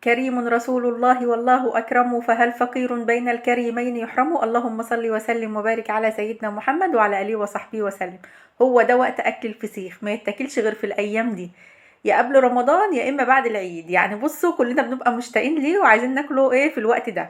كريم رسول الله والله أكرم، فهل فقير بين الكريمين يحرم؟ اللهم صل وسلم وبارك على سيدنا محمد وعلى آله وصحبه وسلم. هو ده وقت أكل الفسيخ، ما يتاكلش غير في الأيام دي، يا قبل رمضان يا إما بعد العيد. يعني بصوا كلنا بنبقى مشتاقين ليه وعايزين ناكله إيه في الوقت ده.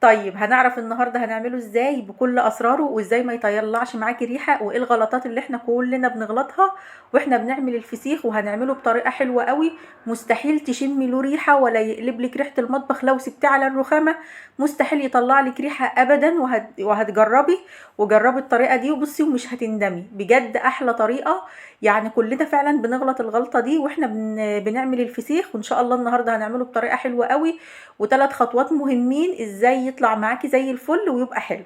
طيب هنعرف النهارده هنعمله ازاي بكل اسراره، وازاي ما يطلعش معاكي ريحه، وايه الغلطات اللي احنا كلنا بنغلطها واحنا بنعمل الفسيخ. وهنعمله بطريقة حلوة قوي، مستحيل تشمي له ريحه ولا يقلب لك ريحه المطبخ لو سبتيه على الرخامه، مستحيل يطلع لك ريحه ابدا. وهتجربي، وجربي الطريقة دي وبصي ومش هتندمي بجد، احلى طريقه. يعني كلنا فعلا بنغلط الغلطة دي واحنا بنعمل الفسيخ، وان شاء الله النهارده هنعمله بطريقة حلوة قوي، وثلاث خطوات مهمين ازاي يطلع معاكي زي الفل ويبقى حلو.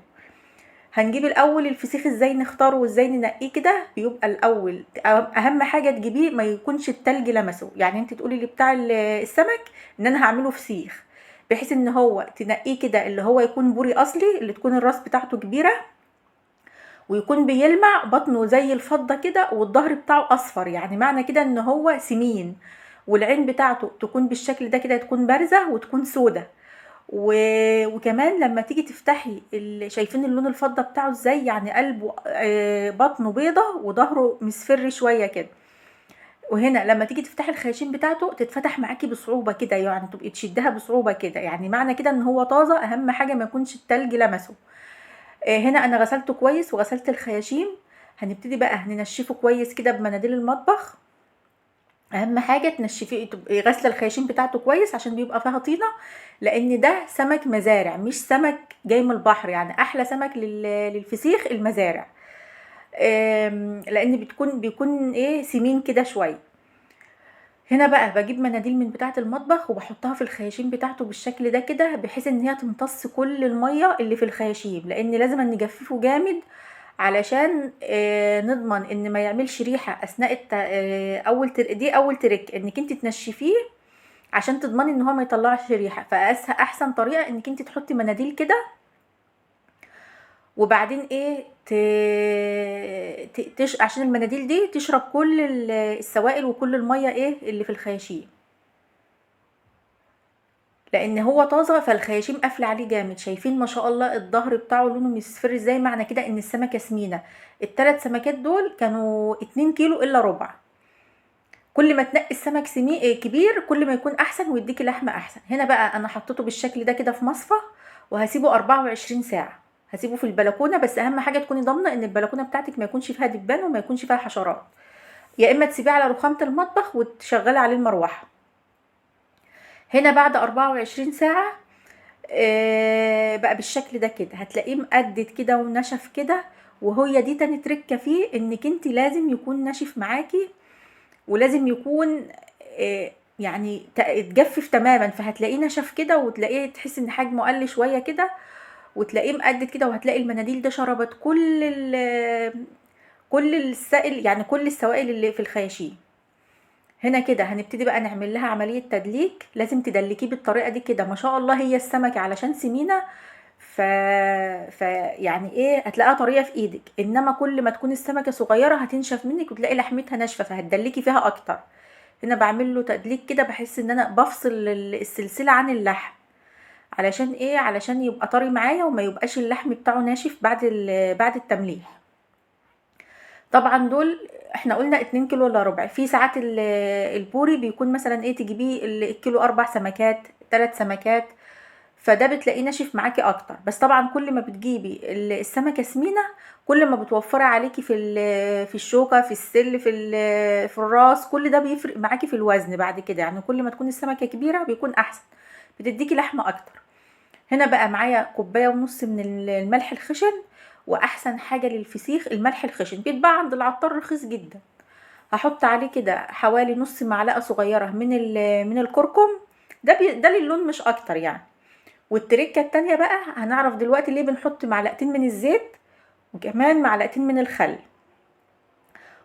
هنجيب الاول الفسيخ ازاي نختاره وازاي ننقيه كده. بيبقى الاول اهم حاجة تجيبيه ما يكونش التلج لمسه، يعني انت تقولي لي بتاع السمك ان انا هعمله فسيخ، بحيث ان هو تنقية كده اللي هو يكون بوري اصلي، اللي تكون الراس بتاعته كبيرة ويكون بيلمع، بطنه زي الفضة كده، والظهر بتاعه اصفر، يعني معنى كده ان هو سمين، والعين بتاعته تكون بالشكل ده كده، تكون بارزة وتكون سودة. وكمان لما تيجي تفتحي شايفين اللون الفضة بتاعه ازاي، يعني قلبه، بطنه بيضة وظهره مصفر شوية كده. وهنا لما تيجي تفتحي الخياشيم بتاعته تتفتح معاكي بصعوبة كده، يعني تبقي تشدها بصعوبة كده، يعني معنى كده ان هو طازة. اهم حاجة ما يكونش التلج لمسه. هنا انا غسلته كويس وغسلت الخياشيم. هنبتدي بقى ننشفه كويس كده بمناديل المطبخ. اهم حاجة تنشفيه، تبقي غاسله الخياشيم بتاعته كويس عشان بيبقى فيها طينه، لان ده سمك مزارع مش سمك جاي من البحر. يعني احلى سمك للفسيخ المزارع، لان بيكون ايه سمين كده شوية. هنا بقى بجيب مناديل من بتاعه المطبخ وبحطها في الخياشيم بتاعته بالشكل ده كده، بحيث ان هي تمتص كل المية اللي في الخياشيم، لان لازم نجففه جامد علشان نضمن ان ما يعملش ريحه اثناء اول دي اول تريك، انك انت تنشفيه عشان تضمني ان هو ما يطلعش ريحه. فاحسن طريقه انك انت تحطي مناديل كده، وبعدين ايه عشان المناديل دي تشرب كل السوائل وكل المية ايه اللي في الخياشيم، لان هو طازة فالخياشيم قافله عليه جامد. شايفين ما شاء الله الظهر بتاعه لونه مصفر ازاي، معنى كده ان السمكة سمينه. الثلاث سمكات دول كانوا 2 كيلو الا ربع. كل ما تنقي السمك كبير كل ما يكون احسن ويديكي لحمه احسن. هنا بقى انا حطيته بالشكل ده كده في مصفى، وهسيبه 24 ساعة، هسيبه في البلكونه. بس اهم حاجة تكوني ضامنه ان البلكونه بتاعتك ما يكونش فيها دبان وما يكونش فيها حشرات، يا اما تسيبيه على رخامه المطبخ وتشغلي عليه المروحة. هنا بعد 24 ساعة بقى بالشكل ده كده، هتلاقيه مقدد كده ونشف كده. وهي دي تاني تركه فيه، انك انت لازم يكون ناشف معاكي، ولازم يكون يعني اتجفف تماما. فهتلاقيه نشف كده، وتلاقيه تحس ان حجمه قل شوية كده، وتلاقيه مقدد كده، وهتلاقي المناديل ده شربت كل السائل، يعني كل السوائل اللي في الخياشيم. هنا كده هنبتدي بقى نعمل لها عملية تدليك. لازم تدلكيه بالطريقة دي كده، ما شاء الله هي السمكة علشان سمينة ف يعني ايه هتلاقيها طرية في ايدك، انما كل ما تكون السمكة صغيرة هتنشف منك وتلاقي لحمتها ناشفة، فهتدلكي فيها اكتر. هنا بعمل له تدليك كده، بحس ان انا بفصل السلسلة عن اللحم، علشان ايه؟ علشان يبقى طري معايا وما يبقاش اللحم بتاعه ناشف بعد التمليح. طبعا دول احنا قلنا 2 كيلو الا ربع. في ساعات البوري بيكون مثلا ايه، تجيبيه الكيلو 4 سمكات 3 سمكات، فده بتلاقيه ناشف معاكي اكتر. بس طبعا كل ما بتجيبي السمكة سمينه كل ما بتوفري عليكي في الشوكة، في السل، في الراس، كل ده بيفرق معاكي في الوزن بعد كده. يعني كل ما تكون السمكة كبيرة بيكون احسن، بتديكي لحمه اكتر. هنا بقى معايا كوباية ونص من الملح الخشن، واحسن حاجة للفسيخ الملح الخشن، بيتباع عند العطار رخيص جدا. هحط عليه كده حوالي نص معلقه صغيرة من الكركم، ده للون مش اكتر يعني. والتركه التانية بقى هنعرف دلوقتي ليه بنحط معلقتين من الزيت وكمان معلقتين من الخل.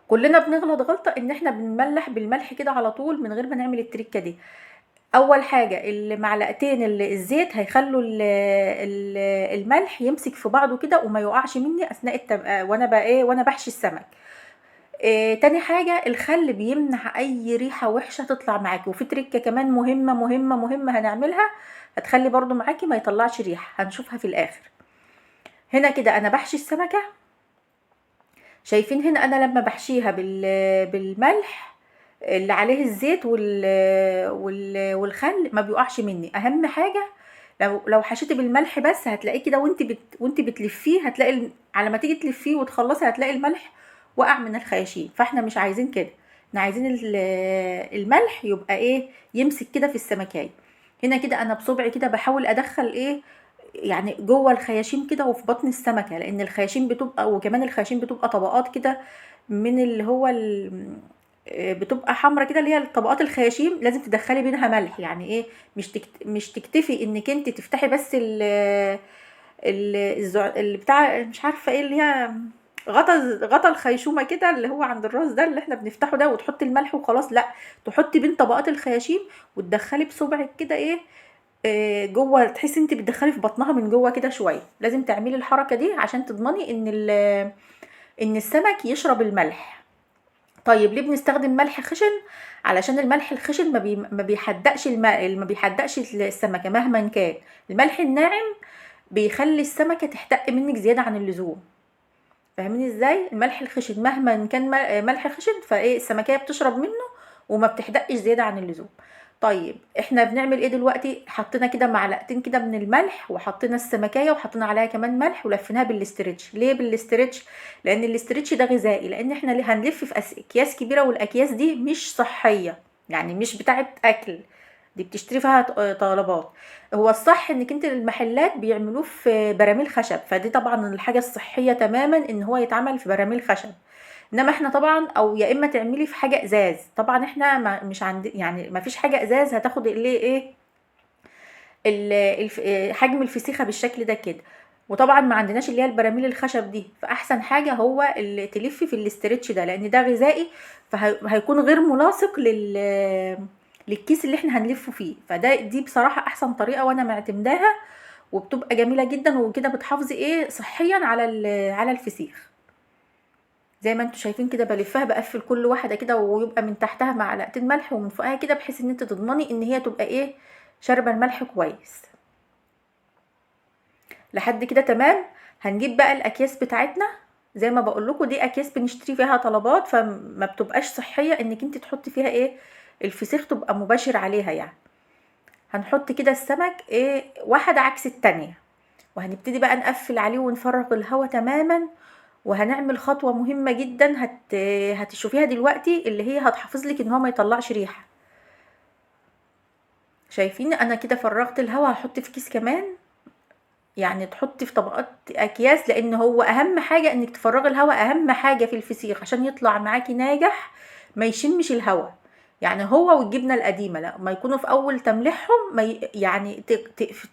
كلنا بنغلط غلطه ان احنا بنملح بالملح كده على طول من غير ما نعمل التركة دي. اول حاجة المعلقتين الزيت هيخلوا الملح يمسك في بعضه كده وما يقعش مني اثناء وانا بقى ايه، وانا بحشي السمك. تاني حاجة الخل بيمنع أي ريحة وحشة تطلع معاكِ، وفي تركة كمان مهمة، مهمة، مهمة هنعملها هتخلي برضه معاكِ ما يطلعش ريحة، هنشوفها في الآخر. هنا كده أنا بحشي السمكة، شايفين هنا أنا لما بحشيها بالملح اللي عليه الزيت والخل ما بيقعش مني. أهم حاجة لو حشيتي بالملح بس هتلاقيه كده وانت بتلفيه، هتلاقي على ما تيجي تلفيه وتخلصي هتلاقي الملح وقع من الخياشيم، فاحنا مش عايزين كده، احنا عايزين الملح يبقى ايه، يمسك كده في السمكايه. هنا كده انا بصبعي كده بحاول ادخل ايه يعني جوه الخياشيم كده وفي بطن السمكة، لان الخياشيم بتبقى، وكمان الخياشيم بتبقى طبقات كده من اللي هو بتبقى حمرا كده اللي هي طبقات الخياشيم، لازم تدخلي بينها ملح. يعني ايه، مش تكتفي انك انت تفتحي بس اللي بتاع مش عارفه ايه اللي هي غطا الخيشومه كده اللي هو عند الراس ده اللي احنا بنفتحه ده، وتحطي الملح وخلاص، لا تحطي بين طبقات الخياشيم وتدخلي بصبعك كده ايه، جوه، تحسي انت بتدخلي في بطنها من جوه كده شوية. لازم تعملي الحركة دي عشان تضمني ان السمك يشرب الملح. طيب ليه بنستخدم ملح خشن؟ علشان الملح الخشن ما بيحدقش ما بيحدقش السمكة مهما كان. الملح الناعم بيخلي السمكة تحتق منك زيادة عن اللزوم، فاهمين ازاي؟ الملح الخشن مهما كان ملح خشن فايه السمكيه بتشرب منه وما بتحدقش زيادة عن اللزوم. طيب احنا بنعمل ايه دلوقتي؟ حطينا كده معلقتين كده من الملح، وحطينا السمكيه وحطينا عليها كمان ملح، ولفيناها بال stretch. ليه بال stretch؟ لان ال stretch ده غذائي، لان احنا اللي هنلف في اكياس كبيرة، والاكياس دي مش صحية، يعني مش بتاعه اكل، دي بتشتري فيها طلبات. هو الصح انك انت المحلات بيعملوه في براميل خشب، فدي طبعا الحاجة الصحية تماما ان هو يتعمل في براميل خشب. انما احنا طبعا، او يا اما تعملي في حاجة ازاز، طبعا احنا ما مش عند، يعني ما فيش حاجة ازاز هتاخد اللي ايه حجم الفسيخه بالشكل ده كده، وطبعا ما عندناش اللي هي البراميل الخشب دي، فاحسن حاجة هو اللي تلفي في الاسترتش ده، لان ده غذائي فهيكون غير ملاصق للكيس اللي احنا هنلفه فيه. فده دي بصراحة احسن طريقه وانا معتمداها، وبتبقى جميلة جدا، وكده بتحافظي ايه صحيا على الفسيخ. زي ما انتوا شايفين كده بلفها، بقفل كل واحدة كده، ويبقى من تحتها معلقتين ملح ومن فوقها كده، بحيث ان انت تضمني ان هي تبقى ايه شاربه الملح كويس. لحد كده تمام. هنجيب بقى الاكياس بتاعتنا، زي ما بقول لكم دي اكياس بنشتري فيها طلبات، فما بتبقاش صحية انك انت تحطي فيها ايه الفسيخ، تبقى مباشر عليها يعني. هنحط كده السمك ايه واحدة عكس التانية، وهنبتدي بقى نقفل عليه ونفرغ الهواء تماما. وهنعمل خطوة مهمة جدا هتشوفيها دلوقتي، اللي هي هتحافظ لك ان هو ما يطلعش ريحه. شايفين انا كده فرغت الهواء، هحط في كيس كمان، يعني تحطي في طبقات اكياس، لان هو اهم حاجة انك تفرغي الهواء، اهم حاجة في الفسيخ عشان يطلع معاكي ناجح ما يشمش الهواء. يعني هو والجبنه القديمة لا ما يكونوا في اول تمليحهم، ما يعني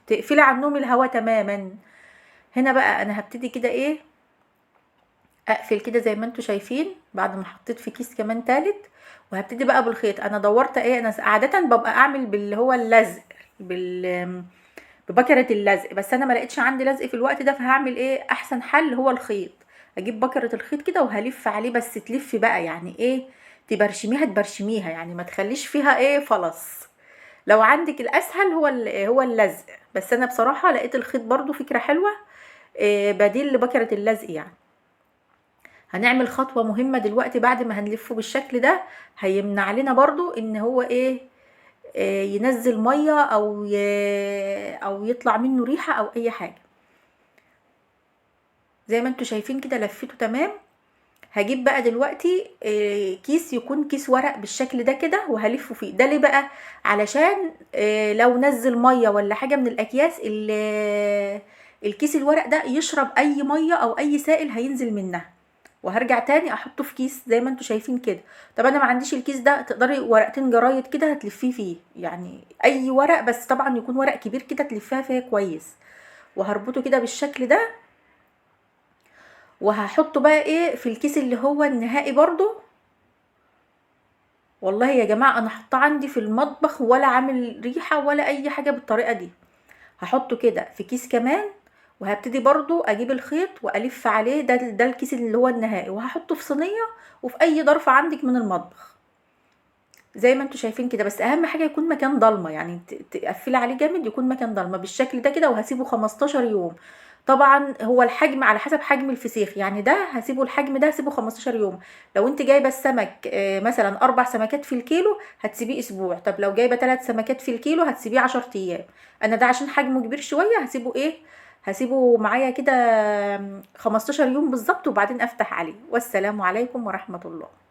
تقفلي عنهم الهواء تماما. هنا بقى انا هبتدي كده ايه اقفل كده زي ما انتوا شايفين، بعد ما حطيت في كيس كمان تالت. وهبتدي بقى بالخيط. انا دورت ايه، انا عادة ببقى اعمل باللي هو اللزق، ببكرة اللزق، بس انا ما لقيتش عندي لزق في الوقت ده، فهعمل ايه احسن حل هو الخيط. اجيب بكرة الخيط كده وهلف عليه، بس تلف بقى يعني ايه تبرشميها، تبرشميها يعني ما تخليش فيها ايه فلص. لو عندك الاسهل هو اللزق، بس انا بصراحة لقيت الخيط برضو فكرة حلوة، بديل لبكرة اللزق يعني. هنعمل خطوة مهمة دلوقتي بعد ما هنلفه بالشكل ده، هيمنع لنا برضو ان هو ايه، ينزل مية او يطلع منه ريحة او اي حاجة. زي ما انتوا شايفين كده لفيته تمام. هجيب بقى دلوقتي كيس يكون كيس ورق بالشكل ده كده، وهلفه فيه. ده ليه بقى؟ علشان لو نزل مية ولا حاجة من الاكياس، الكيس الورق ده يشرب اي مية او اي سائل هينزل منها. وهرجع تاني احطه في كيس زي ما انتوا شايفين كده. طب انا ما عنديش الكيس ده، تقدري ورقتين جرايد كده هتلفيه فيه، يعني اي ورق، بس طبعا يكون ورق كبير كده تلفيها فيها كويس. وهربطه كده بالشكل ده، وهحطه بقى ايه في الكيس اللي هو النهائي برضو. والله يا جماعة انا حاطاه عندي في المطبخ ولا عامل ريحة ولا اي حاجة بالطريقة دي. هحطه كده في كيس كمان، وهبتدي برضو اجيب الخيط والف عليه، ده الكيس اللي هو النهائي، وهحطه في صينية وفي اي ظرف عندك من المطبخ زي ما انتوا شايفين كده. بس اهم حاجة يكون مكان ضلمة، يعني تقفلي عليه جامد، يكون مكان ضلمة بالشكل ده كده. وهسيبه 15 يوم. طبعا هو الحجم على حسب حجم الفسيخ، يعني ده هسيبه الحجم ده هسيبه 15 يوم. لو انت جايبه السمك مثلا 4 سمكات في الكيلو هتسيبيه اسبوع. طب لو جايبه 3 سمكات في الكيلو هتسيبيه 10 ايام. انا ده عشان حجمه كبير شوية هسيبه ايه، هسيبه معايا كده 15 يوم بالظبط، وبعدين افتح عليه. والسلام عليكم ورحمة الله.